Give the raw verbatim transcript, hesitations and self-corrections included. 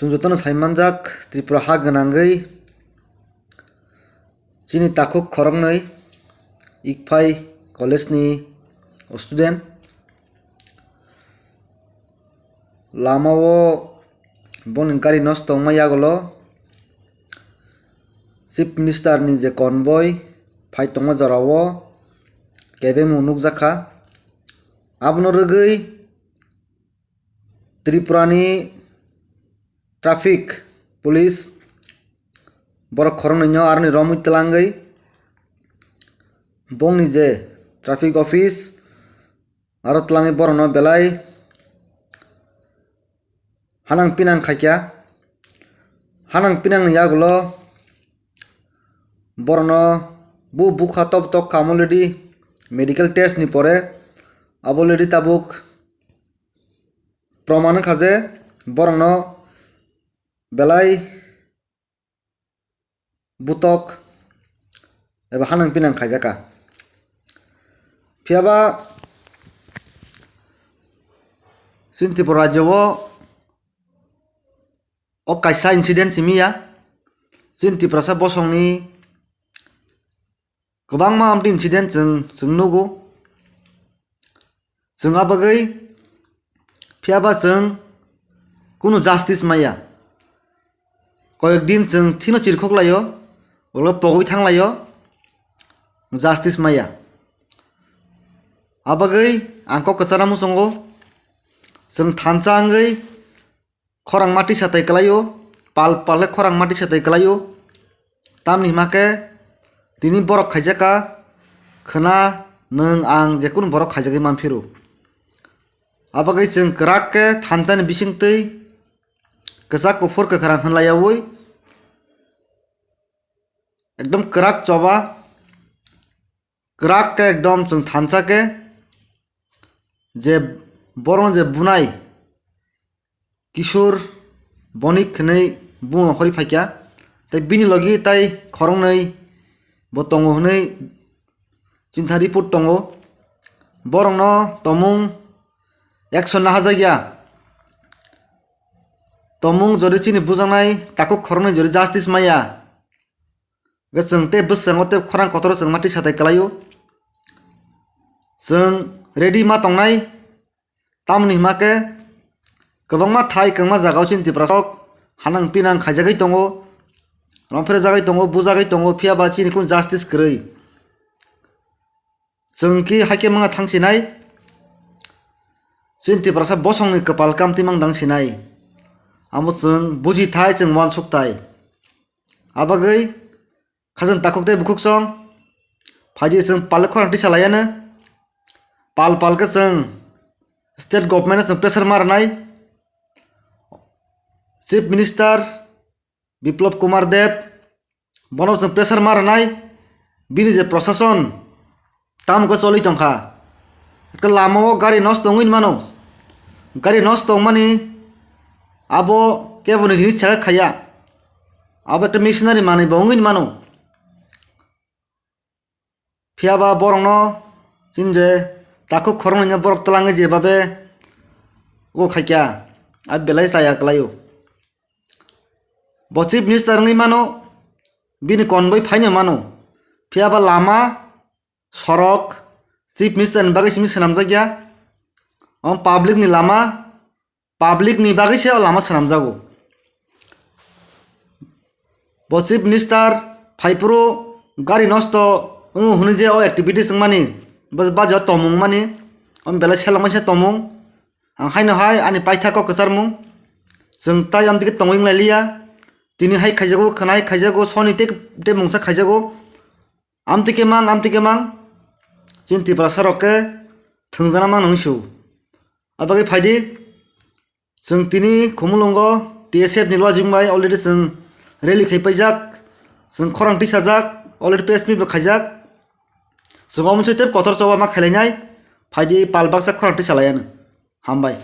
Chwng jotono sai manjak, Tripura ha gwnangwi chini takhuk khoroknwi Ikphai college ni student. Lamao boni gari nosto wngma yagulo Chief Minister ni je convoy phai tongma jorao kebengmung nukjakha. Abono rwgwi Tripura ni traffic police borok khoroknwi no aroni romwi twlangwi bongni je traffic office aro twlangwi borokno belai hanang pinang khaikha. Hanang pinang ni yagulo borokno bu bukha tok tok kha already medical test ni pore abo already tabuk proman wngkha je borokno belai butok eba hanang pinang khaijakha. Phiyaba chini Tripura rajyo o, o kaisa incident simi ya. Chini Tiprasa bosongni kwbangma amtwi incident chwng, chwng nugo. Chwng a bagwi phiyaba chwng kunu justice maya. Koyek din chwng thino chirkhok laio, ulo pogwi thang laio, justice maya. A bagwi ang kok kwchana muchungo, chwng thansa wngwi khorang mati satai kwlaio, pal pal khe khorang mati satai kwlaio. Tamni hima khe tini borok khaijakha, khwna nwng ang jekunu borok khaijagwi manphiru. Abagwi chwng kwrak khe thansani bisingtwi kwchak kuphur kwkhwrang hwnlaiyaui ekdom kwrak choba, kwrak khe ekdom chwng thansa khe je borokno je bunai Kishore Bonik hwnwi buma khorwi phaikha, tei bini logi tai khoroknwi bo tongo hwnwi chini thani report tongo. Borokno tomung action nahajakya, tomung jodi chini bujaknai takhuk khoroknwi jodi justice maya, hwnkhe chwng tei bwskango tei khorang kotoro chwng ma tisa tai kwlaio. Chwng ready ma tongnai, tamoni hima khe kwbangma thai kwbangma jagao chini Tiprasarok hanang pinang khaijagwi tongo, romphre jagwi tongo, bujagwi tongo, phiyaba chini kunu justice kwrwi. Chwng khe haikhe mangna thang sinai, chini Tiprasa bosongni kwpal kamtwi mang dang sinai, amo chwng buji thai, chwng uansuk thai. Abagwi khajang takhuk tei bukhuk song phaidi chwng pal khorang tisa laiano, pal pal khe chwng state government no chwng pressure ma rwnai, Chief Minister Biplab Kumar Deb, bono chwng pressure ma rwnai, bini je prosason tamo khe choli tongkha. Ekta lamao gari nosto wngwi mano, gari nosto wngmani abo keboni jinis chaya khaya, abo ekta missionary manwi bo wngwi mano. Phiyaba borokno chini je takhuk khoroknwino borok twlangwi jebabe o khaikha, a belai chaya kwlaio. Bo chief minister wngwi mano, bini konboi phaino mano, phiyaba lama, sorok chief minister ni bagwi simi swnamjakya. Omo public ni lama, public ni bagwi se o lama swnamjago. Bo chief minister phaiphuru gari nosto wngo hwnwi je o activities wngmani, bo bajao tomung mani, omo belai selengmani se tomung. Ang haino hai ani paithak kok kwcharmung, chwng tai amtwi khe tongwi wng lai liya. Tini hai khaijago, khwna hai khaijago, soni tei, tei mungsa khaijago. Amtwi khe mang, amtwi khe mang, chini Tiprasa rok khe thwngjana mang nung su. Abagwi phaidi, chwng tini Khumulwngo T S F ni lojing bai already chwng rally khai paijak, chwng khorang tisajak, already press meet bo khaijak. Chwng omo se tei kotor choba ma khailainai, phaidi pal baksa khorang tisalaiano. Hambai.